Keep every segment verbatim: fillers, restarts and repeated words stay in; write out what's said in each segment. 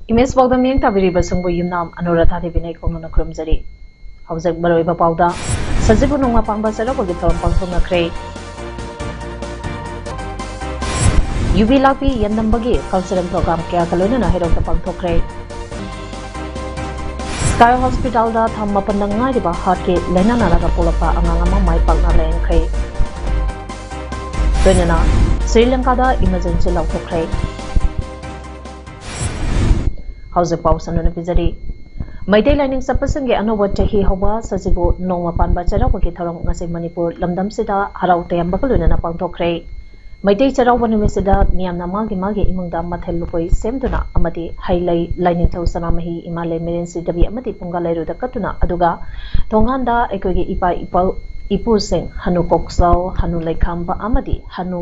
Image ꯄꯥꯎꯗꯝ ꯃꯤꯠꯌꯦꯡ ꯇꯥꯕꯤꯔꯤꯕꯁꯤꯡꯕꯨ ꯌꯨꯝꯅꯥꯝ ꯑꯅꯨꯔꯥꯙꯥ ꯗꯦꯕꯤꯅ ꯏꯀꯣꯛꯅꯅ ꯈꯨꯔꯨꯝꯖꯔꯤ꯫ ꯍꯧꯖꯤꯛ ꯃꯔꯨꯑꯣꯏꯕ ꯄꯥꯎꯗ, ꯁꯖꯤꯕꯨ ꯅꯣꯡꯃ ꯄꯥꯟꯕ ꯆꯩꯔꯥꯎꯕꯒꯤ ꯊꯧꯔꯝ ꯄꯥꯡꯊꯣꯛꯅꯈ꯭ꯔꯦ꯫ ꯌꯨꯕꯤ ꯂꯥꯛꯄꯤ ꯌꯦꯟꯗꯝꯕꯒꯤ cultural program ꯀꯌꯥꯒ ꯂꯣꯏꯅꯅ ꯍꯩꯔꯣꯛꯇ ꯄꯥꯡꯊꯣꯛꯈ꯭ꯔꯦ꯫ Sky Hospitalꯗ ꯊꯥ ꯃꯥꯄꯟꯗ ꯉꯥꯏꯔꯤꯕ heartꯀꯤ ꯂꯥꯏꯅꯥ ꯅꯥꯔꯒ ꯄꯣꯛꯂꯛꯄ ꯑꯉꯥꯡ ꯑꯃ ꯃꯥꯏ ꯄꯥꯛꯅ ꯂꯥꯌꯦꯡꯈ꯭ꯔꯦ꯫ ꯂꯣꯏꯅꯅ ꯁ꯭ꯔꯤ ꯂꯪꯀꯥꯗ emergency ꯂꯥꯎꯊꯣꯛꯈ꯭ꯔꯦ꯫ ꯍꯧꯖꯤꯛ ꯄꯥꯎ ꯁꯟꯗꯣꯛꯅ ꯄꯤꯖꯔꯤ꯫ ꯃꯩꯇꯩ ꯂꯥꯏꯅꯤꯡ ꯆꯠꯄꯁꯤꯡꯒꯤ ꯑꯅꯧꯕ ꯆꯍꯤ ꯍꯧꯕ ꯁꯖꯤꯕꯨ ꯅꯣꯡꯃ ꯄꯥꯟꯕ ꯆꯩꯔꯥꯎꯕꯒꯤ ꯊꯧꯔꯝ ꯉꯁꯤ ꯃꯅꯤꯄꯨꯔ ꯂꯝꯗꯝꯁꯤꯗ ꯍꯔꯥꯎ ꯇꯌꯥꯝꯕꯒ ꯂꯣꯏꯅꯅ ꯄꯥꯡꯊꯣꯛꯈ꯭ꯔꯦ꯫ ꯃꯩꯇꯩ ꯆꯩꯔꯥꯎꯕ ꯅꯨꯃꯤꯠꯁꯤꯗ ꯃꯤꯌꯥꯝꯅ ꯃꯥꯒꯤ ꯃꯥꯒꯤ ꯏꯃꯨꯡꯗ ꯃꯊꯦꯜ ꯂꯨꯀꯣꯏ ꯁꯦꯝꯗꯨꯅ ꯑꯃꯗꯤ ꯍꯩ ꯂꯩ, ꯂꯥꯏꯅꯤꯡꯊꯧ ꯁꯅꯥꯃꯍꯤ, ꯏꯃꯥ ꯂꯩꯃꯔꯦꯟ ꯁꯤꯗꯕꯤ ꯑꯃꯗꯤ ꯐꯨꯡꯒꯥ ꯂꯩꯔꯨꯗ ꯀꯠꯇꯨꯅ, ꯑꯗꯨꯒ ꯊꯣꯡꯒꯥꯟꯗ ꯑꯩꯈꯣꯏꯒꯤ ꯏꯄꯥ ꯏꯄꯥ ꯏꯄꯨꯁꯤꯡ, ꯍꯅꯨ ꯀꯣꯛꯆꯥꯎ, ꯍꯅꯨ ꯂꯩꯈꯥꯝꯕ ꯑꯃꯗꯤ ꯍꯅꯨ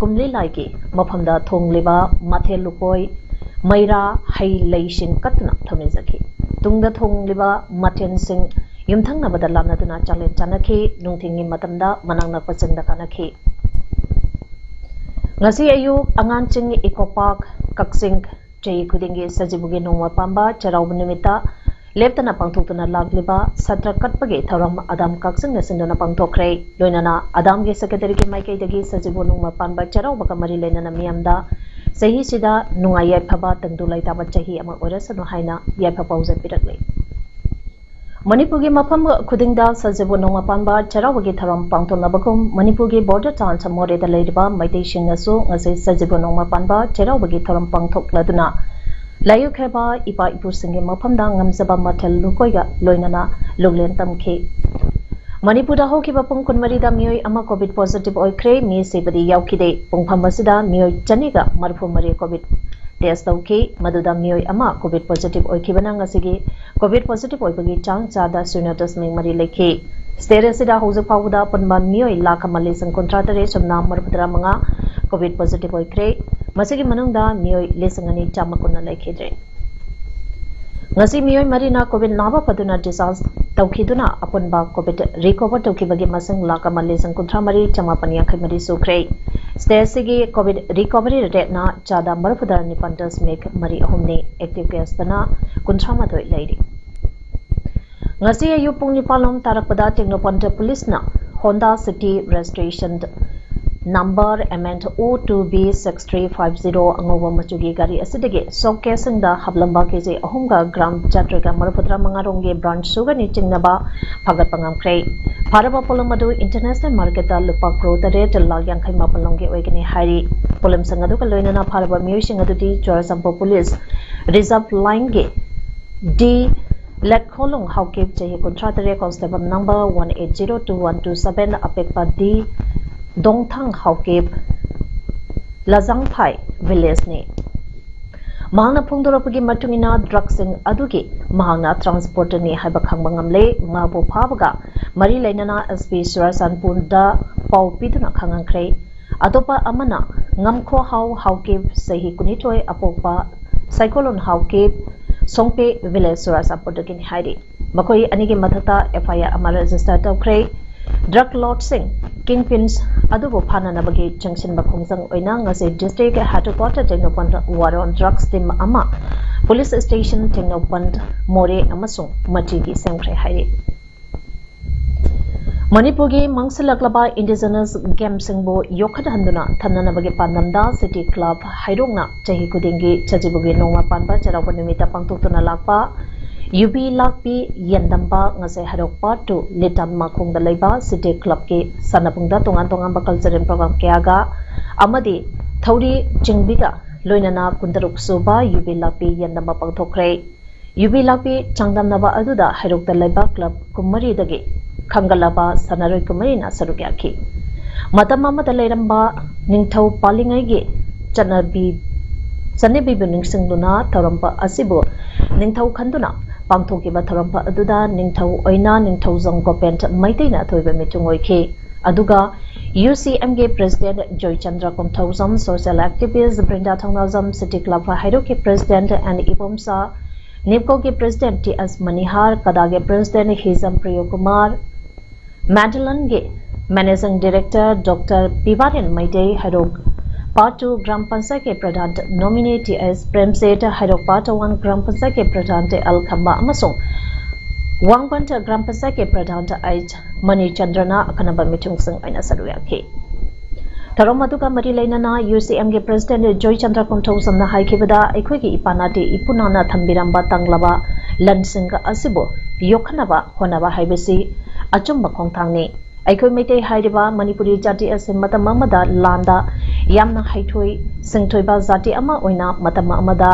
ꯀꯨꯝꯂꯤ ꯂꯥꯏꯒꯤ ꯃꯐꯝꯗ ꯊꯣꯡꯂꯤꯕ ꯃꯊꯦꯜ ꯂꯨꯀꯣꯏ, ꯃꯩꯔꯥ, ꯍꯩ ꯂꯩꯁꯤꯡ ꯀꯠꯇꯨꯅ ꯊꯧꯅꯤꯖꯈꯤ꯫ ꯇꯨꯡꯗ ꯊꯣꯡꯂꯤꯕ ꯃꯊꯦꯜꯁꯤꯡ ꯌꯨꯝꯊꯪꯅꯕꯗ ꯂꯥꯟꯅꯗꯨꯅ ꯆꯥꯛꯂꯦꯟ ꯆꯥꯅꯈꯤ꯫ ꯅꯨꯡꯊꯤꯜꯒꯤ ꯃꯇꯝꯗ ꯃꯅꯥꯛ ꯅꯛꯄꯁꯤꯡꯗ ꯀꯥꯅꯈꯤ꯫ ꯉꯁꯤ ꯑꯌꯨꯛ ꯑꯉꯥꯡꯁꯤꯡ ꯏꯀꯣ ꯄꯥꯔꯛ, ꯀꯛꯆꯤꯡ, ꯆꯍꯤ ꯈꯨꯗꯤꯡꯒꯤ ꯁꯖꯤꯕꯨꯒꯤ ꯅꯣꯡꯃ ꯄꯥꯟꯕ ꯆꯩꯔꯥꯎꯕ ꯅꯨꯃꯤꯠꯇ ꯂꯦꯞꯇꯅ ꯄꯥꯡꯊꯣꯛꯇꯨꯅ ꯂꯥꯛꯂꯤꯕ ꯁꯥꯇ꯭ꯔ ꯀꯠꯄꯒꯤ ꯊꯧꯔꯝ ꯑꯗꯥꯝ ꯀꯛꯆꯤꯡꯅ ꯁꯤꯟꯗꯨꯅ ꯄꯥꯡꯊꯣꯛꯈ꯭ꯔꯦ꯫ ꯂꯣꯏꯅꯅ ꯑꯗꯥꯝꯒꯤ secretaryꯒꯤ ꯃꯥꯏꯀꯩꯗꯒꯤ ꯁꯖꯤꯕꯨ ꯅꯣꯡꯃ ꯄꯥꯟꯕ ꯆꯩꯔꯥꯎꯕꯒ ꯃꯔꯤ ꯂꯩꯅꯅ ꯃꯤꯌꯥꯝꯗ ꯆꯍꯤꯁꯤꯗ ꯅꯨꯡꯉꯥꯏ ꯌꯥꯏꯐꯕ, ꯇꯪꯗꯨ ꯂꯩꯇꯥꯕ ꯆꯍꯤ ꯑꯃ ꯑꯣꯏꯔꯁꯅꯨ ꯍꯥꯏꯅ ꯌꯥꯏꯐ ꯄꯥꯎꯖꯦꯜ ꯄꯤꯔꯛꯂꯤ꯫ ꯃꯅꯤꯄꯨꯔꯒꯤ ꯃꯐꯝ ꯈꯨꯗꯤꯡꯗ ꯁꯖꯤꯕꯨ ꯅꯣꯡꯃ ꯄꯥꯟꯕ ꯆꯩꯔꯥꯎꯕꯒꯤ ꯊꯧꯔꯝ ꯄꯥꯡꯊꯣꯛꯅꯕꯒꯨꯝ, ꯃꯅꯤꯄꯨꯔꯒꯤ border town ꯃꯣꯔꯦꯗ ꯂꯩꯔꯤꯕ ꯃꯩꯇꯩꯁꯤꯡꯅꯁꯨ ꯉꯁꯤ ꯁꯖꯤꯕꯨ ꯅꯣꯡꯃ ꯄꯥꯟꯕ ꯆꯩꯔꯥꯎꯕꯒꯤ ꯊꯧꯔꯝ ꯄꯥꯡꯊꯣꯛꯂꯗꯨꯅ ꯂꯥꯏꯑꯣꯏꯈ꯭ꯔꯕ ꯏꯄꯥ ꯏꯄꯨꯁꯤꯡꯒꯤ ꯃꯐꯝꯗ ꯉꯝꯖꯕ ꯃꯊꯦꯜ ꯂꯨꯀꯣꯏꯒ ꯂꯣꯏꯅꯅ ꯂꯨꯛꯂꯦꯟ ꯇꯝꯈꯤ꯫ ꯃꯅꯤꯄꯨꯔꯗ ꯍꯧꯈꯤꯕ ꯄꯨꯡ ꯀꯨꯟꯃꯔꯤꯗ ꯃꯤꯑꯣꯏ ꯑꯃ COVID positive ꯑꯣꯏꯈ꯭ꯔꯦ꯫ ꯃꯤ ꯁꯤꯕꯗꯤ ꯌꯥꯎꯈꯤꯗꯦ꯫ ꯄꯨꯡꯐꯝ ꯑꯁꯤꯗ ꯃꯤꯑꯣꯏ ꯆꯅꯤꯒ ꯃꯔꯤꯐꯨ ꯃꯔꯤ COVID test ꯇꯧꯈꯤ꯫ ꯃꯗꯨꯗ ꯃꯤꯑꯣꯏ ꯑꯃ COVID positive ꯑꯣꯏꯈꯤꯕꯅ ꯉꯁꯤꯒꯤ COVID positive ꯑꯣꯏꯕꯒꯤ ꯆꯥꯡ ꯆꯥꯗ ꯁꯤꯅꯣ ꯗꯁꯃꯤꯛ ꯃꯔꯤ ꯂꯩꯈꯤ꯫ State ꯑꯁꯤꯗ ꯍꯧꯖꯤꯛ ꯐꯥꯎꯕꯗ ꯑꯄꯨꯟꯕ ꯃꯤꯑꯣꯏ ꯂꯥꯈ ꯑꯃ ꯂꯤꯁꯤꯡ ꯀꯨꯟꯊ꯭ꯔꯥ ꯇꯔꯦꯠ ꯁꯨꯞꯅ ꯃꯔꯤꯐꯨꯇꯔꯥ ꯃꯉꯥ COVID positive ꯑꯣꯏꯈ꯭ꯔꯦ꯫ ꯃꯁꯤꯒꯤ ꯃꯅꯨꯡꯗ ꯃꯤꯑꯣꯏ ꯂꯤꯁꯤꯡ ꯑꯅꯤ ꯆꯥꯝꯃ ꯀꯨꯟꯅ ꯂꯩꯈꯤꯗ꯭ꯔꯦ꯫ ꯉꯁꯤ ꯃꯤꯑꯣꯏ ꯃꯔꯤꯅ COVID ꯅꯥꯕ ꯐꯗꯨꯅ discharge ꯇꯧꯈꯤꯗꯨꯅ ꯑꯄꯨꯟꯕ COVID recover ꯇꯧꯈꯤꯕꯒꯤ ꯃꯁꯤꯡ ꯂꯥꯈ ꯑꯃ ꯂꯤꯁꯤꯡ ꯀꯨꯟꯊ꯭ꯔꯥ ꯃꯔꯤ ꯆꯥꯃꯥꯄꯟ ꯌꯥꯡꯈꯩ ꯃꯔꯤ ꯁꯨꯈ꯭ꯔꯦ꯫ State ꯑꯁꯤꯒꯤ COVID recovery rate ꯅ ꯆꯥꯗ ꯃꯔꯤꯐꯨꯇꯔꯥ ꯅꯤꯄꯥꯟ ꯗꯁꯃꯤꯛ ꯃꯔꯤ ꯑꯍꯨꯝꯅꯤ꯫ Active case ꯇꯅ ꯀꯨꯟꯊ꯭ꯔꯥ ꯃꯥꯊꯣꯏ ꯂꯩꯔꯤ꯫ ꯉꯁꯤ ꯑꯌꯨꯛ ꯄꯨꯡ ꯅꯤꯄꯥꯟ ꯂꯣꯝ ꯇꯥꯔꯛꯄꯗ ꯇꯦꯡꯅꯧꯄꯜ police ꯅ Honda City registration number M N O two B six three five zero ꯑꯉꯧꯕ ꯃꯆꯨꯒꯤ ꯒꯥꯔꯤ ꯑꯁꯤꯗꯒꯤ suitcase ꯁꯤꯡꯗ ꯍꯥꯞꯂꯝꯕ KG ꯑꯍꯨꯝꯒ gram ꯆꯥꯇ꯭ꯔꯦꯠꯀ ꯃꯔꯤꯐꯨꯇꯔꯥ ꯃꯉꯥ ꯔꯣꯝꯒꯤ brown sugar ꯅꯤ ꯆꯤꯡꯅꯕ ꯐꯥꯒꯠꯄ ꯉꯝꯈ꯭ꯔꯦ꯫ ꯐꯥꯔꯕ ꯄꯣꯠꯂꯝ ꯑꯗꯨ international market ꯇ ꯂꯨꯄꯥ ꯀ꯭ꯔꯣꯔ ꯇꯔꯦꯠ ꯂꯥꯈ ꯌꯥꯡꯈꯩ ꯃꯥꯄꯟ ꯂꯣꯝꯒꯤ ꯑꯣꯏꯒꯅꯤ ꯍꯥꯏꯔꯤ꯫ ꯄꯣꯠꯂꯝꯁꯤꯡ ꯑꯗꯨꯒ ꯂꯣꯏꯅꯅ ꯐꯥꯔꯕ ꯃꯤꯑꯣꯏꯁꯤꯡ ꯑꯗꯨꯗꯤ ꯆꯨꯔꯥꯆꯥꯟꯄꯨꯔ police reserve line ꯒꯤ D ꯂꯦꯠꯈꯣꯂꯨꯡ ꯍꯥꯎꯀꯤꯞ, ꯆꯍꯤ ꯀꯨꯟꯊ꯭ꯔꯥ ꯇꯔꯦꯠ, constable number one eight zero two one two seven, ꯑꯄꯤꯛꯄ D ꯗꯣꯡꯊꯥꯡ ꯍꯥꯎꯀꯤꯞ, ꯂꯖꯥꯡꯐꯥꯏ village ꯅꯤ꯫ ꯃꯍꯥꯛꯅ ꯐꯣꯡꯗꯣꯔꯛꯄꯒꯤ ꯃꯇꯨꯡ ꯏꯟꯅ, drugs ꯁꯤꯡ ꯑꯗꯨꯒꯤ ꯃꯍꯥꯛꯅ transporter ꯅꯤ ꯍꯥꯏꯕ ꯈꯪꯕ ꯉꯝꯂꯦ꯫ ꯃꯍꯥꯛꯄꯨ ꯐꯥꯕꯒ ꯃꯔꯤ ꯂꯩꯅꯅ S P ꯆꯨꯔꯥꯆꯥꯟꯄꯨꯔꯗ ꯄꯥꯎ ꯄꯤꯗꯨꯅ ꯈꯪꯍꯟꯈ꯭ꯔꯦ꯫ ꯑꯇꯣꯞꯄ ꯑꯃꯅ ꯉꯝꯈꯣꯍꯥꯎ ꯍꯥꯎꯀꯤꯞ, ꯆꯍꯤ ꯀꯨꯟꯅꯤꯊꯣꯏ, ꯑꯄꯣꯛꯄ ꯁꯥꯏꯀꯣꯂꯣꯟ ꯍꯥꯎꯀꯤꯞ, ꯁꯣꯡꯄꯦ village ꯆꯨꯔꯥꯆꯥꯟꯄꯨꯔꯗꯒꯤꯅꯤ ꯍꯥꯏꯔꯤ꯫ ꯃꯈꯣꯏ ꯑꯅꯤꯒꯤ ꯃꯊꯛꯇ F I R ꯑꯃ register ꯇꯧꯈ꯭ꯔꯦ꯫ Drug lords ꯁꯤꯡ, kingpins ꯑꯗꯨꯕꯨ ꯐꯥꯅꯅꯕꯒꯤ ꯆꯪꯁꯤꯟꯕ ꯈꯣꯡꯖꯪ ꯑꯣꯏꯅ ꯉꯁꯤ district headquarter ꯇꯦꯡꯅꯧꯄꯜꯗ war on drugs team ꯑꯃ police station ꯇꯦꯡꯅꯧꯄꯜ, ꯃꯣꯔꯦ ꯑꯃꯁꯨꯡ ꯃꯆꯤꯒꯤ ꯁꯦꯝꯈ꯭ꯔꯦ ꯍꯥꯏꯔꯤ꯫ ꯃꯅꯤꯄꯨꯔꯒꯤ ꯃꯥꯡꯁꯤꯜꯂꯛꯂꯕ indigenous game ꯁꯤꯡꯕꯨ ꯌꯣꯛꯈꯠꯍꯟꯗꯨꯅ ꯊꯝꯅꯅꯕꯒꯤ ꯄꯥꯟꯗꯝꯗ City Club ꯍꯩꯔꯣꯛꯅ ꯆꯍꯤ ꯈꯨꯗꯤꯡꯒꯤ ꯁꯖꯤꯕꯨꯒꯤ ꯅꯣꯡꯃ ꯄꯥꯟꯕ ꯆꯩꯔꯥꯎꯕ ꯅꯨꯃꯤꯠꯇ ꯄꯥꯡꯊꯣꯛꯇꯨꯅ ꯂꯥꯛꯄ ꯌꯨꯕꯤ ꯂꯥꯛꯄꯤ ꯌꯦꯟꯗꯝꯕ ꯉꯁꯥꯏ ꯍꯩꯔꯣꯛ part two ꯂꯤꯇꯥꯟ ꯃꯈꯣꯡꯗ ꯂꯩꯕ City Club ꯀꯤ ꯁꯥꯟꯅꯕꯨꯡꯗ ꯇꯣꯉꯥꯟ ꯇꯣꯉꯥꯟꯕ cultural program ꯀꯌꯥꯒ ꯑꯃꯗꯤ ꯊꯧꯔꯤ ꯆꯤꯡꯕꯤꯒ ꯂꯣꯏꯅꯅ ꯀꯨꯟꯇꯔꯨꯛ ꯁꯨꯕ ꯌꯨꯕꯤ ꯂꯥꯛꯄꯤ ꯌꯦꯟꯗꯝꯕ ꯄꯥꯡꯊꯣꯛꯈ꯭ꯔꯦ꯫ ꯌꯨꯕꯤ ꯂꯥꯛꯄꯤ ꯆꯥꯡꯗꯝꯅꯕ ꯑꯗꯨꯗ ꯍꯩꯔꯣꯛꯇ ꯂꯩꯕ club ꯀꯨꯟꯃꯔꯤꯗꯒꯤ ꯈꯟꯒꯠꯂꯕ ꯁꯥꯟꯅꯔꯣꯏ ꯀꯨꯟꯃꯔꯤꯅ ꯁꯔꯨꯛ ꯌꯥꯈꯤ꯫ ꯃꯇꯝ ꯑꯃꯗ ꯂꯩꯔꯝꯕ ꯅꯤꯡꯊꯧ ꯄꯥꯜꯂꯤꯉꯩꯒꯤ ꯆꯠꯅꯕꯤ ꯆꯠꯅꯕꯤꯕꯨ ꯅꯤꯡꯁꯤꯡꯗꯨꯅ ꯊꯧꯔꯝ ꯑꯁꯤꯕꯨ ꯅꯤꯡꯊꯧ ꯈꯟꯗꯨꯅ ꯄꯥꯡꯊꯣꯛꯈꯤꯕ ꯊꯧꯔꯝ ꯑꯗꯨꯗ ꯅꯤꯡꯊꯧ ꯑꯣꯏꯅ ꯅꯤꯡꯊꯧꯖꯝ ꯒꯣꯄꯦꯟ ꯃꯩꯇꯩꯅ ꯑꯊꯣꯏꯕ ꯃꯤꯊꯨꯡ ꯑꯣꯏꯈꯤ꯫ ꯑꯗꯨꯒ UCMꯒꯤ President Joichandra Komthoujam, Social Activist Brinda Thounaojam, City Club ꯍꯩꯔꯣꯛꯀꯤ President ꯑꯦꯟ ꯏꯕꯣꯝꯆꯥ, NEEPCOꯒꯤ President ꯇꯤ ꯑꯦꯁ ꯃꯅꯤꯍꯥꯔ, ꯀꯗꯥꯒꯤ President ꯍꯤꯖꯝ ꯄ꯭ꯔꯤꯌꯣꯀꯨꯃꯥꯔ, ꯃꯦꯗꯂꯟꯒꯤ Managing Director doctor Pibaren Meitei, Heirok Part Two gram ꯄꯟꯆꯥꯌꯠꯀꯤ ꯄ꯭ꯔꯙꯥꯟ ꯅꯣꯃꯤꯅꯤ ꯇꯤ ꯑꯦꯁ ꯄ꯭ꯔꯦꯝꯖꯤꯠ, ꯍꯩꯔꯣꯛ Part One ꯒ꯭ꯔꯥꯝ ꯄꯟꯆꯥꯌꯠꯀꯤ ꯄ꯭ꯔꯙꯥꯟ ꯇꯤ ꯑꯦꯜ ꯈꯝꯕ ꯑꯃꯁꯨꯡ ꯋꯥꯡꯕꯟ ꯒ꯭ꯔꯥꯝ ꯄꯟꯆꯥꯌꯠꯀꯤ ꯄ꯭ꯔꯙꯥꯟ ꯑꯩꯆ ꯃꯅꯤꯆꯟꯗ꯭ꯔꯅ ꯑꯈꯟꯅꯕ ꯃꯤꯊꯨꯡꯁꯤꯡ ꯑꯣꯏꯅ ꯁꯔꯨꯛ ꯌꯥꯈꯤ꯫ ꯊꯧꯔꯝ ꯑꯗꯨꯒ ꯃꯔꯤ ꯂꯩꯅꯅ UCMꯒꯤ President ꯖꯣꯏꯆꯟꯗ꯭ꯔ ꯀꯣꯝꯊꯧꯖꯝꯅ ꯍꯥꯏꯈꯤꯕꯗ, ꯑꯩꯈꯣꯏꯒꯤ ꯏꯄꯥ ꯅꯥꯇꯦ ꯏꯄꯨ ꯅꯥꯅ ꯊꯝꯕꯤꯔꯝꯕ ꯇꯥꯡꯂꯕ ꯂꯟꯁꯤꯡ ꯑꯁꯤꯕꯨ ꯌꯣꯛꯈꯠꯅꯕ ꯍꯣꯠꯅꯕ ꯍꯥꯏꯕꯁꯤ ꯑꯆꯨꯝꯕ ꯈꯣꯡꯊꯥꯡꯅꯤ꯫ ꯑꯩꯈꯣꯏ ꯃꯩꯇꯩ ꯍꯥꯏꯔꯤꯕ ꯃꯅꯤꯄꯨꯔꯤ ꯖꯥꯇꯤ ꯑꯁꯤ ꯃꯇꯝ ꯑꯃꯗ ꯂꯥꯟꯗ ꯌꯥꯝꯅ ꯍꯩꯊꯣꯏ ꯁꯤꯡꯊꯣꯏꯕ ꯖꯥꯇꯤ ꯑꯃ ꯑꯣꯏꯅ ꯃꯇꯝ ꯑꯃꯗ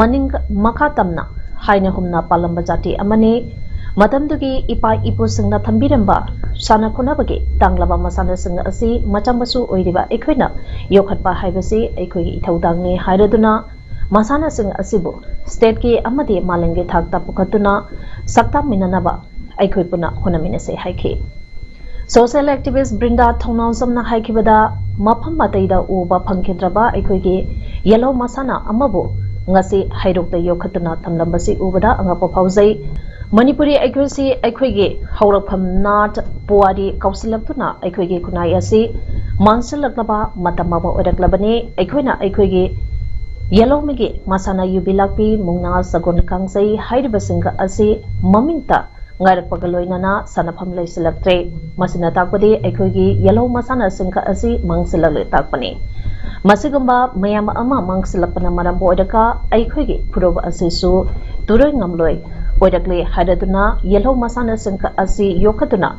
ꯃꯅꯤꯡ ꯃꯈꯥ ꯇꯝꯅ ꯍꯥꯏꯅ ꯍꯨꯝꯅ ꯄꯥꯜꯂꯝꯕ ꯖꯥꯇꯤ ꯑꯃꯅꯤ꯫ ꯃꯇꯝꯗꯨꯒꯤ ꯏꯄꯥ ꯏꯄꯨꯁꯤꯡꯅ ꯊꯝꯕꯤꯔꯝꯕ ꯁꯥꯟꯅ ꯈꯣꯠꯅꯕꯒꯤ ꯇꯥꯡꯂꯕ ꯃꯁꯥꯟꯅꯁꯤꯡ ꯑꯁꯤ ꯃꯆꯥ ꯃꯁꯨ ꯑꯣꯏꯔꯤꯕ ꯑꯩꯈꯣꯏꯅ ꯌꯣꯛꯈꯠꯄ ꯍꯥꯏꯕꯁꯤ ꯑꯩꯈꯣꯏꯒꯤ ꯏꯊꯧꯗꯥꯡꯅꯤ ꯍꯥꯏꯔꯗꯨꯅ, ꯃꯁꯥꯟꯅꯁꯤꯡ ꯑꯁꯤꯕꯨ stateꯀꯤ ꯑꯃꯗꯤ ꯃꯥꯂꯦꯝꯒꯤ ꯊꯥꯛꯇ ꯄꯨꯈꯠꯇꯨꯅ ꯁꯛꯇꯥꯛꯃꯤꯟꯅꯅꯕ ꯑꯩꯈꯣꯏ ꯄꯨꯟꯅ ꯍꯣꯠꯅꯃꯤꯟꯅꯁꯤ ꯍꯥꯏꯈꯤ꯫ Social Activist ꯕ꯭ꯔꯤꯟꯗꯥ ꯊꯧꯅꯥꯎꯖꯝꯅ ꯍꯥꯏꯈꯤꯕꯗ, ꯃꯐꯝ ꯑꯇꯩꯗ ꯎꯕ ꯐꯪꯈꯤꯗ꯭ꯔꯕ ꯑꯩꯈꯣꯏꯒꯤ ꯌꯦꯜꯍꯧ ꯃꯁꯥꯟꯅ ꯑꯃꯕꯨ ꯉꯁꯤ ꯍꯩꯔꯣꯛꯇ ꯌꯣꯛꯈꯠꯇꯨꯅ ꯊꯝꯂꯝꯕꯁꯤ ꯎꯕꯗ ꯑꯉꯛꯄ ꯐꯥꯎꯖꯩ꯫ ꯃꯅꯤꯄꯨꯔꯤ ꯑꯩꯈꯣꯏꯁꯤ ꯑꯩꯈꯣꯏꯒꯤ ꯍꯧꯔꯛꯐꯝ ꯅꯥꯠ ꯄꯨꯋꯥꯔꯤ ꯀꯥꯎꯁꯤꯜꯂꯛꯇꯨꯅ ꯑꯩꯈꯣꯏꯒꯤ ꯈꯨꯟꯅꯥꯏ ꯑꯁꯤ ꯃꯥꯡꯁꯤꯜꯂꯛꯂꯕ ꯃꯇꯝ ꯑꯃ ꯑꯣꯏꯔꯛꯂꯕꯅꯤ꯫ ꯑꯩꯈꯣꯏꯅ ꯑꯩꯈꯣꯏꯒꯤ ꯌꯦꯜꯍꯧꯃꯤꯒꯤ ꯃꯁꯥꯟꯅ ꯌꯨꯕꯤ ꯂꯥꯛꯄꯤ, ꯃꯨꯛꯅꯥ, ꯁꯒꯣꯜ ꯀꯥꯡꯖꯩ ꯍꯥꯏꯔꯤꯕꯁꯤꯡ ꯑꯁꯤ ꯃꯃꯤꯡꯇ ꯉꯥꯏꯔꯛꯄꯒ ꯂꯣꯏꯅꯅ ꯁꯥꯟꯅꯐꯝ ꯂꯩꯁꯤꯜꯂꯛꯇ꯭ꯔꯦ꯫ ꯃꯁꯤꯅ ꯇꯥꯛꯄꯗꯤ ꯑꯩꯈꯣꯏꯒꯤ ꯌꯦꯜꯍꯧ ꯃꯁꯥꯟꯅꯁꯤꯡ ꯑꯁꯤ ꯃꯥꯡꯁꯤꯜꯂꯛꯂꯦ ꯇꯥꯛꯄꯅꯤ꯫ ꯃꯁꯤꯒꯨꯝꯕ ꯃꯌꯥꯝ ꯑꯃ ꯃꯥꯡꯁꯤꯜꯂꯛꯄꯅ ꯃꯔꯝ ꯑꯣꯏꯔꯒ ꯑꯩꯈꯣꯏꯒꯤ ꯐꯨꯔꯨꯞ ꯑꯁꯤꯁꯨ ꯇꯨꯔꯣꯏ ꯉꯝꯂꯣꯏ ꯑꯣꯏꯔꯛꯂꯦ ꯍꯥꯏꯔꯗꯨꯅ ꯌꯦꯜꯍꯧ ꯃꯁꯥꯟꯅꯁꯤꯡ ꯑꯁꯤ ꯌꯣꯛꯈꯠꯇꯨꯅ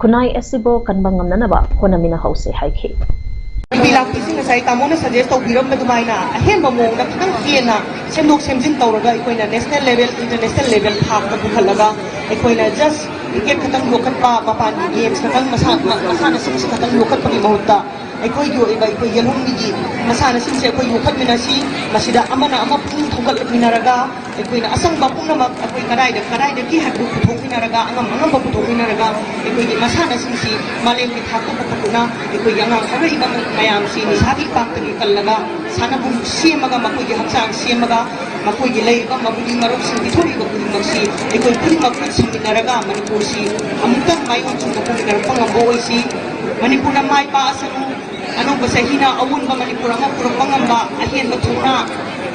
ꯈꯨꯟꯅꯥꯏ ꯑꯁꯤꯕꯨ ꯀꯟꯕ ꯉꯝꯅꯅꯕ ꯍꯣꯠꯅꯃꯤꯟꯅꯍꯧꯁꯤ ꯍꯥꯏꯈꯤ꯫ ꯅꯨꯄꯤ ꯂꯥꯛꯄꯤꯁꯤꯡ ꯉꯁꯥꯏ ꯇꯥꯃꯣꯅ suggest ꯇꯧꯕꯤꯔꯝꯕ ꯑꯗꯨꯃꯥꯏꯅ ꯑꯍꯦꯟꯕ ꯃꯑꯣꯡꯗ ꯈꯤꯇꯪ ꯍꯦꯟꯅ ꯁꯦꯝꯗꯣꯛ ꯁꯦꯝꯖꯤꯟ ꯇꯧꯔꯒ ꯑꯩꯈꯣꯏꯅ national level, international level ꯊꯥꯛꯇ ꯄꯨꯈꯠꯂꯒ ꯑꯩꯈꯣꯏꯅ just ꯀ꯭ꯔꯤꯀꯦꯠ ꯈꯛꯇꯪ ꯌꯣꯛꯈꯠꯄ, ꯃꯄꯥꯟꯒꯤ ꯒꯦꯝꯁ ꯈꯛꯇꯪ, ꯃꯁꯥ ꯃꯁꯥꯟꯅꯁꯤꯡꯁꯤ ꯈꯛꯇꯪ ꯌꯣꯛꯈꯠꯄꯒꯤ ꯃꯍꯨꯠꯇ ꯑꯩꯈꯣꯏꯒꯤ ꯑꯣꯏꯕ, ꯑꯩꯈꯣꯏ ꯌꯦꯜꯍꯧꯃꯤꯒꯤ ꯃꯁꯥꯟꯅꯁꯤꯡꯁꯦ ꯑꯩꯈꯣꯏ ꯌꯣꯛꯈꯠꯃꯤꯟꯅꯁꯤ꯫ ꯃꯁꯤꯗ ꯑꯃꯅ ꯑꯃ ꯄꯨꯛꯅꯤꯡ ꯊꯧꯒꯠꯃꯤꯟꯅꯔꯒ ꯑꯩꯈꯣꯏꯅ ꯑꯁꯪꯕ ꯄꯨꯝꯅꯃꯛ ꯑꯩꯈꯣꯏ ꯀꯗꯥꯏꯗ ꯀꯗꯥꯏꯗꯒꯤ ꯍꯥꯏꯕꯗꯨ ꯄꯨꯊꯣꯛꯃꯤꯟꯅꯔꯒ, ꯑꯉꯝ ꯑꯉꯝꯕ ꯄꯨꯊꯣꯛꯃꯤꯟꯅꯔꯒ ꯑꯩꯈꯣꯏꯒꯤ ꯃꯁꯥꯟꯅꯁꯤꯡꯁꯤ ꯃꯥꯂꯦꯝꯒꯤ ꯊꯥꯛꯇ ꯄꯨꯈꯠꯇꯨꯅ ꯑꯩꯈꯣꯏꯒꯤ ꯑꯉꯥꯡ ꯑꯔꯣꯏꯕ ꯃꯌꯥꯝꯁꯤ ꯅꯤꯁꯥꯒꯤ ꯏꯄꯥꯛꯇꯒꯤ ꯀꯜꯂꯒ ꯁꯥꯟꯅꯕꯨꯡ ꯁꯦꯝꯃꯒ, ꯃꯈꯣꯏꯒꯤ ꯍꯛꯆꯥꯡ ꯁꯦꯝꯃꯒ, ꯃꯈꯣꯏꯒꯤ ꯂꯩꯔꯤꯕ ꯃꯕꯨꯗꯤ ꯃꯔꯧꯁꯤꯡ ꯄꯤꯊꯣꯛꯂꯤꯕ ꯈꯨꯗꯤꯡꯃꯛꯁꯤ ꯑꯩꯈꯣꯏ ꯄꯨꯝꯅꯃꯛ ꯈꯨꯠ ꯁꯝꯃꯤꯟꯅꯔꯒ ꯃꯅꯤꯄꯨꯔꯁꯤ ꯑꯃꯨꯛꯇꯪ ꯃꯥꯏꯑꯣꯟ ꯆꯨꯝꯅ ꯄꯨꯃꯤꯟꯅꯔꯛꯄ ꯉꯝꯕ ꯑꯣꯏꯁꯤ꯫ ꯃꯅꯤꯄꯨꯔꯅ ꯃꯥꯏ ꯄꯥꯛꯑꯁꯅꯨ꯫ ꯑꯅꯧꯕ ꯆꯍꯤꯅ ꯑꯑꯣꯟꯕ ꯃꯅꯤꯄꯨꯔ ꯑꯃ ꯄꯨꯔꯛꯄ ꯉꯝꯕ, ꯑꯍꯦꯟꯕ ꯊꯧꯅꯥ,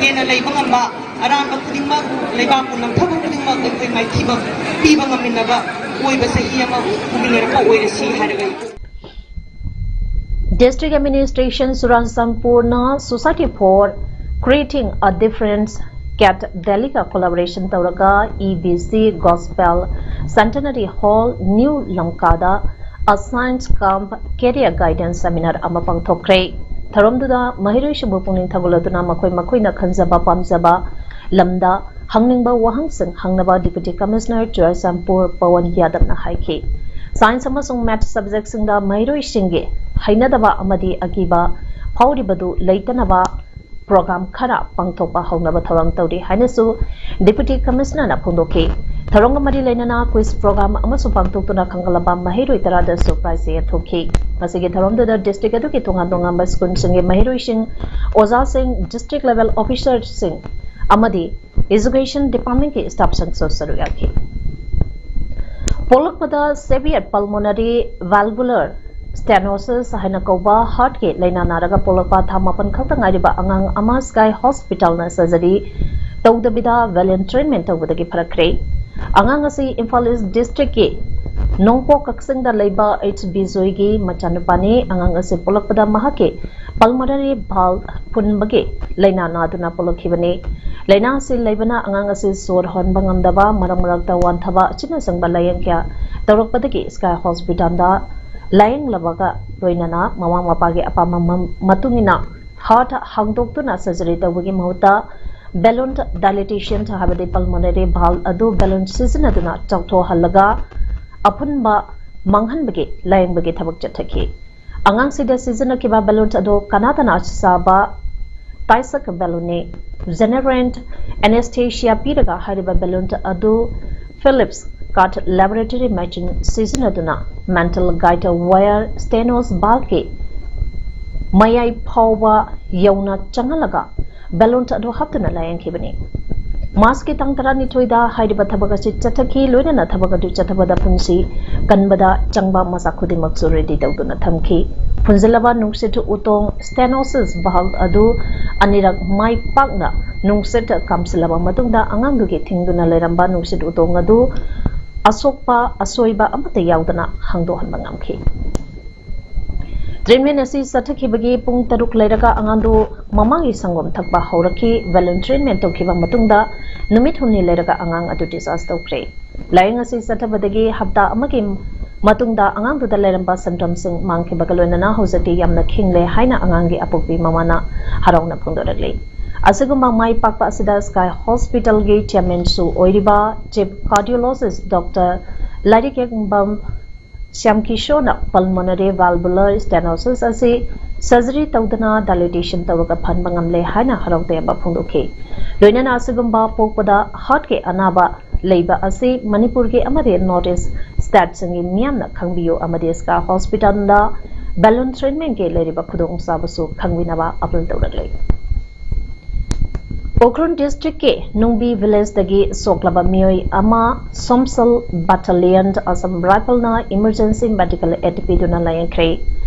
ꯍꯦꯟꯅ ꯂꯩꯕ ꯉꯝꯕ, ꯑꯔꯥꯟꯕ ꯈꯨꯗꯤꯡꯃꯛ, ꯂꯩꯕꯥꯛꯄꯨ ꯅꯝꯊꯕ ꯈꯨꯗꯤꯡꯃꯛ ꯑꯩꯈꯣꯏ ꯃꯥꯏꯊꯤꯕ ꯄꯤꯕ ꯉꯝꯃꯤꯟꯅꯕ ꯑꯣꯏꯕ ꯆꯍꯤ ꯑꯃ ꯄꯨꯃꯤꯟꯅꯔꯛꯄ ꯑꯣꯏꯔꯁꯤ ꯍꯥꯏꯔꯒ District Administration ꯆꯨꯔꯥꯆꯥꯟꯄꯨꯔꯅ Society for Creating a Difference cat ꯗꯦꯜꯂꯤꯒ collaboration ꯇꯧꯔꯒ E B C Gospel Centenary Hall, New ꯂꯝꯀꯥꯗ A Science Camp Career Guidance Seminar ꯑꯃ ꯄꯥꯡꯊꯣꯛꯈ꯭ꯔꯦ꯫ ꯊꯧꯔꯝꯗꯨꯗ ꯃꯍꯩꯔꯣꯏꯁꯤꯡꯕꯨ ꯄꯨꯛꯅꯤꯡ ꯊꯧꯒꯠꯂꯗꯨꯅ ꯃꯈꯣꯏ ꯃꯈꯣꯏꯅ ꯈꯟꯖꯕ ꯄꯥꯝꯖꯕ ꯂꯝꯗ ꯍꯪꯅꯤꯡꯕ ꯋꯥꯍꯪꯁꯤꯡ ꯍꯪꯅꯕ Deputy Commissioner ꯆꯨꯔꯥꯆꯥꯟꯄꯨꯔ ꯄꯋꯟ ꯌꯥꯗꯕꯅ ꯍꯥꯏꯈꯤ꯫ Science ꯑꯃꯁꯨꯡ Maths subjectꯁꯤꯡꯗ ꯃꯍꯩꯔꯣꯏꯁꯤꯡꯒꯤ ꯍꯩꯅꯗꯕ ꯑꯃꯗꯤ ꯑꯀꯤꯕ ꯐꯥꯎꯔꯤꯕꯗꯨ ꯂꯩꯇꯅꯕ program ꯈꯔ ꯄꯥꯡꯊꯣꯛꯄ ꯍꯧꯅꯕ ꯊꯧꯔꯥꯡ ꯇꯧꯔꯤ ꯍꯥꯏꯅꯁꯨ Deputy Commissionerꯅ ꯐꯣꯡꯗꯣꯛꯈꯤ꯫ ꯊꯧꯔꯝꯒ ꯃꯔꯤ ꯂꯩꯅꯅ quiz program ꯑꯃꯁꯨ ꯄꯥꯡꯊꯣꯛꯇꯨꯅ ꯈꯪꯒꯠꯂꯕ ꯃꯍꯩꯔꯣꯏ ꯇꯔꯥꯗꯁꯨ prize ꯌꯦꯟꯊꯣꯛꯈꯤ꯫ ꯃꯁꯤꯒꯤ ꯊꯧꯔꯝꯗꯨꯗ district ꯑꯗꯨꯒꯤ ꯇꯣꯉꯥꯟ ꯇꯣꯉꯥꯟꯕ schoolꯁꯤꯡꯒꯤ ꯃꯍꯩꯔꯣꯏꯁꯤꯡ, ꯑꯣꯖꯥꯁꯤꯡ, district level officerꯁꯤꯡ ꯑꯃꯗꯤ Education Departmentꯀꯤ staffꯁꯤꯡꯁꯨ ꯁꯔꯨꯛ ꯌꯥꯈꯤ꯫ ꯄꯣꯛꯂꯛꯄꯗ severe pulmonary valvular stenosis ꯍꯥꯏꯅ ꯀꯧꯕ heartꯀꯤ ꯂꯥꯏꯅꯥ ꯅꯥꯔꯒ ꯄꯣꯛꯂꯛꯄ ꯊꯥ ꯃꯥꯄꯟ ꯈꯛꯇ ꯉꯥꯏꯔꯤꯕ ꯑꯉꯥꯡ ꯑꯃ Sky Hospitalꯅ surgery ꯇꯧꯗꯕꯤꯗ valiant treatment ꯇꯧꯕꯗꯒꯤ ꯐꯔꯛꯈ꯭ꯔꯦ꯫ ꯑꯉꯥꯡ ꯑꯁꯤ Imphal East districtꯀꯤ ꯅꯣꯡꯄꯣꯛ ꯀꯛꯆꯤꯡꯗ ꯂꯩꯕ H ꯕꯤꯖꯣꯏꯒꯤ ꯃꯆꯥꯅꯨꯄꯥꯅꯤ꯫ ꯑꯉꯥꯡ ꯑꯁꯤ ꯄꯣꯛꯂꯛꯄꯗ ꯃꯍꯥꯛꯀꯤ pulmonary valve ꯐꯨꯟꯕꯒꯤ ꯂꯥꯏꯅꯥ ꯅꯥꯗꯨꯅ ꯄꯣꯛꯂꯛꯈꯤꯕꯅꯤ꯫ ꯂꯥꯏꯅꯥ ꯑꯁꯤ ꯂꯩꯕꯅ ꯑꯉꯥꯡ ꯑꯁꯤ ꯁꯣꯔ ꯍꯣꯟꯕ ꯉꯝꯗꯕ, ꯃꯔꯛ ꯃꯔꯛꯇ ꯋꯥꯟꯊꯕ ꯑꯁꯤꯅꯆꯤꯡꯕ ꯂꯥꯏꯌꯦꯡ ꯀꯌꯥ ꯇꯧꯔꯛꯄꯗꯒꯤ Sky Hospitalꯗ ꯂꯥꯏꯌꯦꯡꯂꯕꯒ ꯂꯣꯏꯅꯅ ꯃꯃꯥ ꯃꯄꯥꯒꯤ ꯑꯄꯥꯝꯕ ꯃ-, ꯃꯇꯨꯡ ꯏꯟꯅ heart ꯍꯥꯡꯗꯣꯛꯇꯨꯅ surgery ꯇꯧꯕꯒꯤ ꯃꯍꯨꯠꯇ balloon dilatation ꯍꯥꯏꯕꯗꯤ pulmonary valve ꯑꯗꯨ balloon ꯁꯤꯖꯤꯟꯅꯗꯨꯅ ꯆꯥꯎꯊꯣꯛꯍꯜꯂꯒ ꯑꯄꯨꯟꯕ ꯃꯥꯡꯍꯟꯕꯒꯤ ꯂꯥꯌꯦꯡꯕꯒꯤ ꯊꯕꯛ ꯆꯠꯊꯈꯤ꯫ ꯑꯉꯥꯡꯁꯤꯗ ꯁꯤꯖꯤꯟꯅꯈꯤꯕ ꯕꯦꯂꯨꯟ ꯑꯗꯨ ꯀꯅꯥꯗꯅ ꯆꯥꯕ ꯇꯥꯏꯁꯛ ꯕꯦꯂꯨꯟꯅꯤ꯫ ꯖꯦꯅꯔꯦꯟ ꯑꯦꯅꯦꯁꯊꯦꯁꯤꯌꯥ ꯄꯤꯔꯒ ꯍꯥꯏꯔꯤꯕ ꯕꯦꯂꯨꯟ ꯑꯗꯨ ꯐꯤꯂꯤꯞꯁ ꯀꯥꯔꯠ ꯂꯦꯕꯣꯔꯦꯇꯔꯤ ꯃꯦꯆꯤꯟ ꯁꯤꯖꯤꯟꯅꯗꯨꯅ ꯃꯦꯟꯇꯜ ꯒꯥꯏꯗ ꯋꯥꯌꯔ ꯁ꯭ꯇꯦꯅꯣꯁ ꯕꯥꯜꯀꯤ ꯃꯌꯥꯏ ꯐꯥꯎꯕ ꯌꯧꯅ ꯆꯪꯍꯜꯂꯒ ꯕꯦꯂꯨꯟ ꯑꯗꯨ ꯍꯥꯞꯇꯨꯅ ꯂꯥꯌꯦꯡꯈꯤꯕꯅꯤ꯫ ꯃꯥꯔꯆꯀꯤ ꯇꯥꯡ ꯇꯔꯥꯅꯤꯊꯣꯏꯗ ꯍꯥꯏꯔꯤꯕ ꯊꯕꯛ ꯑꯁꯤ ꯆꯠꯊꯈꯤ꯫ ꯂꯣꯏꯅꯅ ꯊꯕꯛ ꯑꯗꯨ ꯆꯠꯊꯕꯗ ꯄꯨꯟꯁꯤ ꯀꯟꯕꯗ ꯆꯪꯕ ꯃꯆꯥꯛ ꯈꯨꯗꯤꯡꯃꯛꯁꯨ ꯔꯦꯗꯤ ꯇꯧꯗꯨꯅ ꯊꯝꯈꯤ꯫ ꯐꯨꯟꯖꯤꯜꯂꯕ ꯅꯨꯡꯁꯤꯠ ꯎꯇꯣꯡ ꯁ꯭ꯇꯦꯅꯣꯁꯤꯁ ꯕꯥꯜꯕ ꯑꯗꯨ ꯑꯅꯤꯔꯛ ꯃꯥꯏ ꯄꯥꯛꯅ ꯅꯨꯡꯁꯤꯠ ꯀꯥꯝꯁꯤꯜꯂꯕ ꯃꯇꯨꯡꯗ ꯑꯉꯥꯡꯗꯨꯒꯤ ꯊꯤꯡꯗꯨꯅ ꯂꯩꯔꯝꯕ ꯅꯨꯡꯁꯤꯠ ꯎꯇꯣꯡ ꯑꯗꯨ ꯑꯁꯣꯛꯄ ꯑꯁꯣꯏꯕ ꯑꯃꯠꯇ ꯌꯥꯎꯗꯅ ꯍꯥꯡꯗꯣꯛꯍꯟꯕ ꯉꯝꯈꯤ꯫ ꯇ꯭ꯔꯤꯠꯃꯦꯟ ꯑꯁꯤ ꯆꯠꯊꯈꯤꯕꯒꯤ ꯄꯨꯡ ꯇꯔꯨꯛ ꯂꯩꯔꯒ ꯑꯉꯥꯡꯗꯨ ꯃꯃꯥꯒꯤ ꯁꯪꯒꯣꯝ ꯊꯛꯄ ꯍꯧꯔꯛꯈꯤ꯫ ꯕꯦꯂꯨꯟ ꯇ꯭ꯔꯤꯠꯃꯦꯟ ꯇꯧꯈꯤꯕ ꯃꯇꯨꯡꯗ ꯅꯨꯃꯤꯠ ꯍꯨꯝꯅꯤ ꯂꯩꯔꯒ ꯑꯉꯥꯡ ꯑꯗꯨ ꯗꯤꯁꯆꯥꯔꯖ ꯇꯧꯈ꯭ꯔꯦ꯫ ꯂꯥꯌꯦꯡ ꯑꯁꯤ ꯆꯠꯊꯕꯗꯒꯤ ꯍꯞꯇꯥ ꯑꯃꯒꯤ ꯃꯇꯨꯡꯗ ꯑꯉꯥꯡꯗꯨꯗ ꯂꯩꯔꯝꯕ ꯁꯤꯝꯇꯝꯁꯤꯡ ꯃꯥꯡꯈꯤꯕꯒ ꯂꯣꯏꯅꯅ ꯍꯧꯖꯤꯛꯇꯤ ꯌꯥꯝꯅ ꯈꯤꯡꯂꯦ ꯍꯥꯏꯅ ꯑꯉꯥꯡꯒꯤ ꯑꯄꯣꯛꯄꯤ ꯃꯃꯥꯅ ꯍꯔꯥꯎꯅ ꯐꯣꯡꯗꯣꯔꯛꯂꯤ꯫ ꯑꯁꯤꯒꯨꯝꯕ ꯃꯥꯏ ꯄꯥꯛꯄ ꯑꯁꯤꯗ ꯁ꯭ꯀꯥꯏ ꯍꯣꯁꯄꯤꯇꯥꯜꯒꯤ ꯆꯤꯌꯔꯃꯦꯟꯁꯨ ꯑꯣꯏꯔꯤꯕ ꯆꯤꯐ ꯀꯥꯔꯗꯤꯑꯣꯂꯣꯖꯤꯁ ꯗꯣꯛꯇꯔ ꯂꯥꯏꯔꯤꯛꯌꯦꯡꯕꯝ ꯁ꯭ꯌꯥꯝ ꯀꯤꯁꯣꯔꯅ ꯄꯜꯃꯣꯅꯔꯤ ꯚꯥꯜꯚꯨꯂꯔ ꯁ꯭ꯇꯦꯅꯣꯁꯤꯁ ꯑꯁꯤ ꯁꯔꯖꯔꯤ ꯇꯧꯗꯅ ꯗꯥꯏꯂꯦꯇꯦꯁꯟ ꯇꯧꯔꯒ ꯐꯍꯟꯕ ꯉꯝꯂꯦ ꯍꯥꯏꯅ ꯍꯔꯥꯎ ꯇꯌꯥꯝꯕ ꯐꯣꯡꯗꯣꯛꯈꯤ꯫ ꯂꯣꯏꯅꯅ ꯑꯁꯤꯒꯨꯝꯕ ꯄꯣꯛꯄꯗ ꯍꯥꯔꯠꯀꯤ ꯑꯅꯥꯕ ꯂꯩꯕ ꯑꯁꯤ ꯃꯅꯤꯄꯨꯔꯒꯤ ꯑꯃꯗꯤ ꯅꯣꯔꯠ ꯏꯁ ꯁ꯭ꯇꯦꯠꯁꯤꯡꯒꯤ ꯃꯤꯌꯥꯝꯅ ꯈꯪꯕꯤꯌꯨ ꯑꯃꯗꯤ ꯁ꯭ꯀꯥꯏ ꯍꯣꯁꯄꯤꯇꯥꯜꯗ ꯕꯦꯂꯨꯟ ꯇ꯭ꯔꯤꯠꯃꯦꯟꯒꯤ ꯂꯩꯔꯤꯕ ꯈꯨꯗꯣꯡꯆꯥꯕꯁꯨ ꯈꯪꯕꯤꯅꯕ ꯑꯄꯤꯜ ꯇꯧꯔꯛꯂꯤ꯫ ꯎꯈ꯭ꯔꯨꯜ ꯗꯤꯁꯇ꯭ꯔꯤꯛꯀꯤ ꯅꯨꯡꯕꯤ ꯚꯤꯂꯦꯖꯇꯒꯤ ꯁꯣꯛꯂꯕ ꯃꯤꯑꯣꯏ ꯑꯃ ꯁꯣꯝꯁꯜ ꯕꯠꯇꯥꯂꯤꯌꯟ ꯑꯁꯥꯝ ꯔꯥꯏꯐꯜꯅ ꯏꯃꯔꯖꯦꯟꯁꯤ ꯃꯦꯗꯤꯀꯦꯜ ꯑꯦꯗ ꯄꯤꯗꯨꯅ ꯂꯥꯌꯦꯡꯈ꯭ꯔꯦ꯫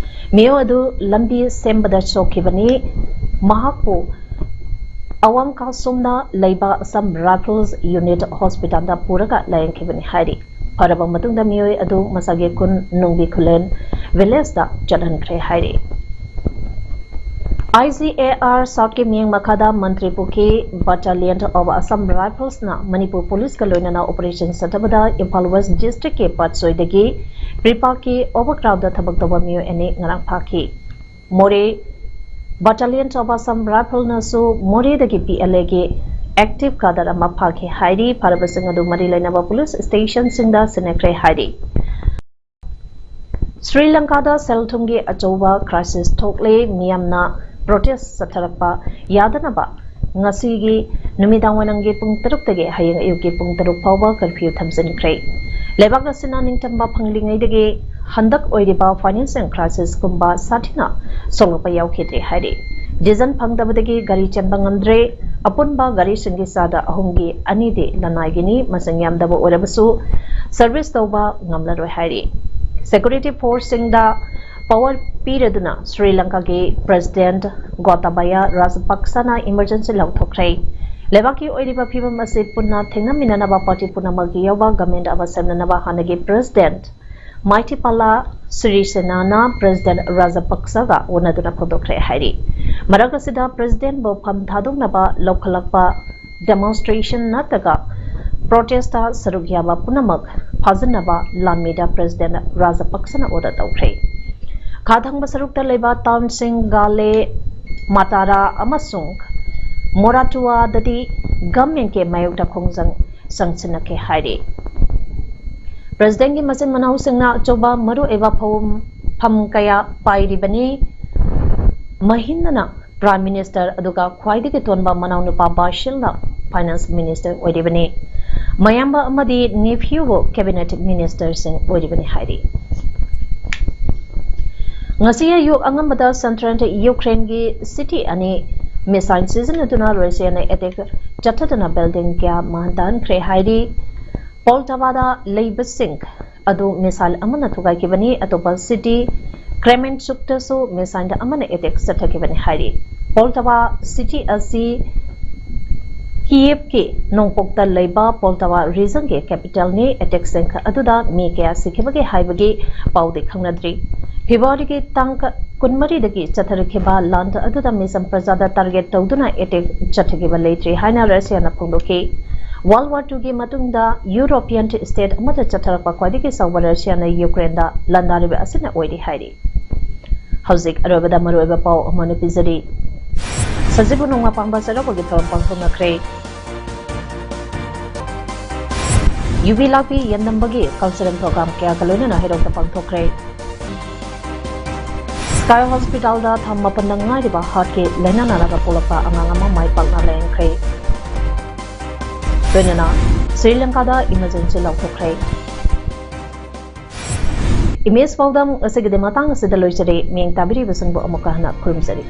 ꯃꯤꯑꯣꯏ ꯑꯗꯨ ꯂꯝꯕꯤ ꯁꯦꯝꯕꯗ ꯁꯣꯛꯈꯤꯕꯅꯤ꯫ ꯃꯍꯥꯛꯄꯨ ꯑꯋꯥꯡ ꯀꯥꯁꯣꯝꯗ ꯂꯩꯕ ꯑꯁꯥꯝ ꯔꯥꯏꯐꯜꯁ ꯌꯨꯅꯤꯠ ꯍꯣꯁꯄꯤꯇꯥꯜꯗ ꯄꯨꯔꯒ ꯂꯥꯌꯦꯡꯈꯤꯕꯅꯤ ꯍꯥꯏꯔꯤ꯫ ꯐꯔꯕ ꯃꯇꯨꯡꯗ ꯃꯤꯑꯣꯏ ꯑꯗꯨ ꯃꯁꯥꯒꯤ ꯈꯨꯟ ꯅꯨꯡꯕꯤ ꯈꯨꯂꯦꯟ ꯚꯤꯂꯦꯖꯇ ꯆꯠꯍꯟꯈ꯭ꯔꯦ ꯍꯥꯏꯔꯤ꯫ ꯑꯥꯏ ꯖꯤ ꯑꯦ ꯑꯥꯔ ꯁꯥꯎꯠꯀꯤ ꯃꯤꯠꯌꯦꯡ ꯃꯈꯥꯗ ꯃꯟꯇ꯭ꯔꯤꯄꯨꯈ꯭ꯔꯤ ꯕꯠꯇꯥꯂꯤꯌꯟ ꯑꯣꯐ ꯑꯁꯥꯝ ꯔꯥꯏꯐꯜꯁꯅ ꯃꯅꯤꯄꯨꯔ ꯄꯨꯂꯤꯁꯀ ꯂꯣꯏꯅꯅ ꯑꯣꯄꯔꯦꯁꯟ ꯆꯠꯊꯕꯗ ꯏꯝꯐꯥꯜ ꯋꯦꯁ ꯗꯤꯁꯇ꯭ꯔꯤꯛꯀꯤ ꯄꯥꯠꯁꯣꯏꯗꯒꯤ ꯄ꯭ꯔꯤꯄꯥꯛꯀꯤ ꯑꯣꯕꯔꯒ꯭ꯔꯥꯎꯟꯗ ꯊꯕꯛ ꯇꯧꯕ ꯃꯤꯑꯣꯏ ꯑꯅꯤ ꯉꯔꯥꯡ ꯐꯥꯈꯤ꯫ ꯃꯣꯔꯦ ꯕꯠꯇꯥꯂꯤꯌꯟ ꯑꯣꯐ ꯑꯁꯥꯝ ꯔꯥꯏꯐꯜꯅꯁꯨ ꯃꯣꯔꯦꯗꯒꯤ ꯄꯤ ꯑꯦꯜ ꯑꯦꯒꯤ ꯑꯦꯛꯇꯤꯚ ꯀꯥꯗꯔ ꯑꯃ ꯐꯥꯈꯤ ꯍꯥꯏꯔꯤ꯫ ꯐꯥꯔꯕꯁꯤꯡ ꯑꯗꯨ ꯃꯔꯤ ꯂꯩꯅꯕ ꯄꯨꯂꯤꯁ ꯁ꯭ꯇꯦꯁꯟꯁꯤꯡꯗ ꯁꯤꯟꯅꯈ꯭ꯔꯦ ꯍꯥꯏꯔꯤ꯫ ꯁ꯭ꯔꯤ ꯂꯪꯀꯥꯗ ꯁꯦꯜ ꯊꯨꯝꯒꯤ ꯑꯆꯧꯕ ꯀ꯭ꯔꯥꯏꯁꯤꯁ ꯊꯣꯛꯂꯦ꯫ ꯃꯤꯌꯥꯝꯅ ꯄ꯭ꯔꯣꯇꯦꯁ ꯆꯠꯊꯔꯛꯄ ꯌꯥꯗꯅꯕ ꯉꯁꯤꯒꯤ ꯅꯨꯃꯤꯗꯥꯡ ꯋꯥꯏꯔꯝꯒꯤ ꯄꯨꯡ ꯇꯔꯨꯛꯇꯒꯤ ꯍꯌꯦꯡ ꯑꯌꯨꯛꯀꯤ ꯄꯨꯡ ꯇꯔꯨꯛ ꯐꯥꯎꯕ ꯀꯔꯐ꯭ꯌꯨ ꯊꯝꯖꯤꯟꯈ꯭ꯔꯦ꯫ ꯂꯩꯕꯥꯛ ꯑꯁꯤꯅ ꯅꯤꯡꯇꯝꯕ ꯐꯪꯂꯤꯉꯩꯗꯒꯤ ꯍꯟꯗꯛ ꯑꯣꯏꯔꯤꯕ ꯐꯥꯏꯅꯥꯟꯁꯤꯌꯦꯜ ꯀ꯭ꯔꯥꯏꯁꯤꯁꯀꯨꯝꯕ ꯁꯥꯊꯤꯅ ꯁꯣꯛꯂꯛꯄ ꯌꯥꯎꯈꯤꯗ꯭ꯔꯦ ꯍꯥꯏꯔꯤ꯫ ꯗꯤꯖꯜ ꯐꯪꯗꯕꯗꯒꯤ ꯒꯥꯔꯤ ꯆꯦꯟꯕ ꯉꯝꯗ꯭ꯔꯦ꯫ ꯑꯄꯨꯟꯕ ꯒꯥꯔꯤꯁꯤꯡꯒꯤ ꯆꯥꯗ ꯑꯍꯨꯝꯒꯤ ꯑꯅꯤꯗꯤ ꯂꯅꯥꯏꯒꯤꯅꯤ꯫ ꯃꯁꯤꯡ ꯌꯥꯝꯗꯕ ꯑꯣꯏꯔꯕꯁꯨ ꯁꯔꯚꯤꯁ ꯇꯧꯕ ꯉꯝꯂꯔꯣꯏ ꯍꯥꯏꯔꯤ꯫ ꯁꯦꯀ꯭ꯌꯨꯔꯤꯇꯤ ꯐꯣꯔꯁꯁꯤꯡꯗ ꯄꯥꯋꯔ ꯄꯤꯔꯗꯨꯅ ꯁ꯭ꯔꯤ ꯂꯪꯀꯥꯒꯤ ꯄ꯭ꯔꯦꯁꯤꯗꯦꯟꯠ ꯒꯣꯇꯥꯕꯥꯌꯥ ꯔꯥꯖꯄꯛꯁꯥꯅ ꯏꯃꯔꯖꯦꯟꯁꯤ ꯂꯥꯎꯊꯣꯛꯈ꯭ꯔꯦ꯫ ꯂꯩꯕꯥꯛꯀꯤ ꯑꯣꯏꯔꯤꯕ ꯐꯤꯕꯝ ꯑꯁꯤ ꯄꯨꯟꯅ ꯊꯦꯡꯅꯃꯤꯟꯅꯅꯕ ꯄꯥꯔꯇꯤ ꯄꯨꯝꯅꯃꯛꯀꯤ ꯌꯥꯎꯕ ꯒꯚꯔꯟꯃꯦꯟꯠ ꯑꯃ ꯁꯦꯝꯅꯅꯕ ꯍꯥꯟꯅꯒꯤ ꯄ꯭ꯔꯦꯁꯤꯗꯦꯟꯠ ꯃꯥꯏꯊꯤꯄꯥꯂꯥ ꯁꯤꯔꯤꯁꯦꯅꯥꯅ ꯄ꯭ꯔꯦꯁꯤꯗꯦꯟꯠ ꯔꯥꯖꯄꯛꯁꯥꯒ ꯎꯅꯗꯨꯅ ꯐꯣꯡꯗꯣꯛꯈ꯭ꯔꯦ ꯍꯥꯏꯔꯤ꯫ ꯃꯔꯛ ꯑꯁꯤꯗ ꯄ꯭ꯔꯦꯁꯤꯗꯦꯟꯠꯕꯨ ꯐꯝ ꯊꯥꯗꯣꯛꯅꯕ ꯂꯧꯈꯠꯂꯛꯄ ꯗꯦꯃꯣꯟꯁꯇ꯭ꯔꯦꯁꯟ ꯅꯠꯇ꯭ꯔꯒ ꯄ꯭ꯔꯣꯇꯦꯁꯇ ꯁꯔꯨꯛ ꯌꯥꯕ ꯄꯨꯝꯅꯃꯛ ꯐꯥꯖꯤꯟꯅꯕ ꯂꯥꯟꯃꯤꯗ ꯄ꯭ꯔꯦꯁꯤꯗꯦꯟꯠ ꯔꯥꯖꯄꯛꯁꯥꯅ ꯑꯣꯔꯗꯔ ꯇꯧꯈ꯭ꯔꯦ꯫ ꯈꯥ ꯊꯪꯕ ꯁꯔꯨꯛꯇ ꯂꯩꯕ ꯇꯥꯎꯟꯁꯤꯡ ꯒꯥꯂꯦ, ꯃꯇꯥꯔꯥ ꯑꯃꯁꯨꯡ ꯃꯣꯔꯥꯇꯨꯋꯥꯗꯗꯤ ꯒꯚꯔꯟꯃꯦꯟꯠꯀꯤ ꯃꯥꯌꯣꯛꯇ ꯈꯣꯡꯖꯪ ꯆꯪꯁꯤꯟꯅꯈꯤ ꯍꯥꯏꯔꯤ꯫ ꯄ꯭ꯔꯦꯁꯤꯗꯦꯟꯠꯀꯤ ꯃꯆꯤꯟ ꯃꯅꯥꯎꯁꯤꯡꯅ ꯑꯆꯧꯕ ꯃꯔꯨꯑꯣꯏꯕ ꯐꯝ, ꯐꯝ ꯀꯌꯥ ꯄꯥꯏꯔꯤꯕꯅꯤ꯫ ꯃꯍꯤꯟꯗꯅ ꯄ꯭ꯔꯥꯏꯝ ꯃꯤꯅꯤꯁꯇꯔ ꯑꯗꯨꯒ ꯈ꯭ꯋꯥꯏꯗꯒꯤ ꯇꯣꯟꯕ ꯃꯅꯥꯎꯅꯨꯄꯥ ꯕꯥꯁꯤꯜꯅ ꯐꯥꯏꯅꯥꯟꯁ ꯃꯤꯅꯤꯁꯇꯔ ꯑꯣꯏꯔꯤꯕꯅꯤ꯫ ꯃꯌꯥꯝꯕ ꯑꯃꯗꯤ ꯅꯦꯐ꯭ꯌꯨꯕꯨ ꯀꯦꯕꯤꯅꯦꯠ ꯃꯤꯅꯤꯁꯇꯔꯁꯤꯡ ꯑꯣꯏꯔꯤꯕꯅꯤ ꯍꯥꯏꯔꯤ꯫ ꯉꯁꯤ ꯑꯌꯨꯛ ꯑꯉꯟꯕꯗ ꯁꯟꯇ꯭ꯔꯦꯟ ꯌꯨꯀ꯭ꯔꯦꯟꯒꯤ ꯁꯤꯇꯤ ꯑꯅꯤ ꯃꯤꯁꯥꯏꯜ ꯁꯤꯖꯤꯟꯅꯗꯨꯅ ꯔꯁꯤꯌꯥꯅ ꯑꯦꯇꯦꯛ ꯆꯠꯊꯗꯨꯅ ꯕꯤꯜꯗꯤꯡ ꯀꯌꯥ ꯃꯥꯡꯍꯟꯈ꯭ꯔꯦ ꯍꯥꯏꯔꯤ꯫ ꯄꯣꯜꯇꯥꯚꯥꯗ ꯂꯩꯕꯁꯤꯡ ꯑꯗꯨ ꯃꯤꯁꯥꯏꯜ ꯑꯃꯅ ꯊꯨꯒꯥꯏꯈꯤꯕꯅꯤ꯫ ꯑꯇꯣꯞꯄ ꯁꯤꯇꯤ ꯀ꯭ꯔꯦꯃꯦꯟꯆꯨꯛꯇꯁꯨ ꯃꯤꯁꯥꯏꯜ ꯑꯃꯅ ꯑꯦꯇꯦꯛ ꯆꯠꯊꯈꯤꯕꯅꯤ ꯍꯥꯏꯔꯤ꯫ ꯄꯣꯜꯇꯥꯚꯥ ꯁꯤꯇꯤ ꯑꯁꯤ ꯀꯤꯌꯦꯚꯀꯤ ꯅꯣꯡꯄꯣꯛꯇ ꯂꯩꯕ ꯄꯣꯜꯇꯥꯚꯥ ꯔꯤꯖꯟꯒꯤ ꯀꯦꯄꯤꯇꯦꯜꯅꯤ꯫ ꯑꯦꯇꯦꯛꯁꯤꯡ ꯑꯗꯨꯗ ꯃꯤ ꯀꯌꯥ ꯁꯤꯈꯤꯕꯒꯦ ꯍꯥꯏꯕꯒꯤ ꯄꯥꯎꯗꯤ ꯈꯪꯅꯗ꯭ꯔꯤ꯫ ꯐꯦꯕ꯭ꯔꯨꯋꯥꯔꯤꯒꯤ ꯇꯥꯡ ꯀꯨꯟꯃꯔꯤꯗꯒꯤ ꯆꯠꯊꯔꯛꯈꯤꯕ ꯂꯥꯟ ꯑꯗꯨꯗ ꯃꯤꯆꯝ ꯄ꯭ꯔꯖꯥꯗ ꯇꯥꯔꯒꯦꯠ ꯇꯧꯗꯨꯅ ꯑꯦꯇꯦꯛ ꯆꯠꯊꯈꯤꯕ ꯂꯩꯇ꯭ꯔꯤ ꯍꯥꯏꯅ ꯔꯁꯤꯌꯥꯅ ꯐꯣꯡꯗꯣꯛꯈꯤ꯫ ꯋꯥꯔꯜꯗ ꯋꯥꯔ ꯇꯨꯒꯤ ꯃꯇꯨꯡꯗ ꯌꯨꯔꯣꯄꯤꯌꯟ ꯁ꯭ꯇꯦꯠ ꯑꯃꯗ ꯆꯠꯊꯔꯛꯄ ꯈ꯭ꯋꯥꯏꯗꯒꯤ ꯆꯥꯎꯕ ꯔꯁꯤꯌꯥꯅ ꯌꯨꯀ꯭ꯔꯦꯟꯗ ꯂꯥꯟꯗꯥꯔꯤꯕ ꯑꯁꯤꯅ ꯑꯣꯏꯔꯤ ꯍꯥꯏꯔꯤ꯫ ꯍꯧꯖꯤꯛ ꯑꯔꯣꯏꯕꯗ ꯃꯔꯨꯑꯣꯏꯕ ꯄꯥꯎ ꯑꯃꯅ ꯄꯤꯖꯔꯤ꯫ ꯁꯖꯤꯕꯨ ꯅꯣꯡꯃ ꯄꯥꯟꯕ ꯆꯩꯔꯥꯎꯕꯒꯤ ꯊꯧꯔꯝ ꯄꯥꯡꯊꯣꯛꯅꯈ꯭ꯔꯦ꯫ ꯌꯨꯕꯤ ꯂꯥꯛꯄꯤ ꯌꯦꯟꯗꯝꯕꯒꯤ cultural program ꯀꯌꯥꯒ ꯂꯣꯏꯅꯅ ꯍꯩꯔꯣꯛꯇ ꯄꯥꯡꯊꯣꯛꯈ꯭ꯔꯦ꯫ Sky Hospitalꯗ ꯊꯥ ꯃꯥꯄꯟꯗ ꯉꯥꯏꯔꯤꯕ heartꯀꯤ ꯂꯥꯏꯅꯥ ꯅꯥꯔꯒ ꯄꯣꯛꯂꯛꯄ ꯑꯉꯥꯡ ꯑꯃ ꯃꯥꯏ ꯄꯥꯛꯅ ꯂꯥꯌꯦꯡꯈ꯭ꯔꯦ꯫ ꯂꯣꯏꯅꯅ ꯁ꯭ꯔꯤ ꯂꯪꯀꯥꯗ emergency ꯂꯥꯎꯊꯣꯛꯈ꯭ꯔꯦ꯫ Image ꯄꯥꯎꯗꯝ ꯑꯁꯤꯒꯤꯗꯤ ꯃꯇꯥꯡ ꯑꯁꯤꯗ ꯂꯣꯏꯖꯔꯦ꯫ ꯃꯤꯠꯌꯦꯡ ꯇꯥꯕꯤꯔꯤꯕꯁꯤꯡꯕꯨ ꯑꯃꯨꯛꯀ ꯍꯟꯅ ꯈꯨꯔꯨꯝꯖꯔꯤ꯫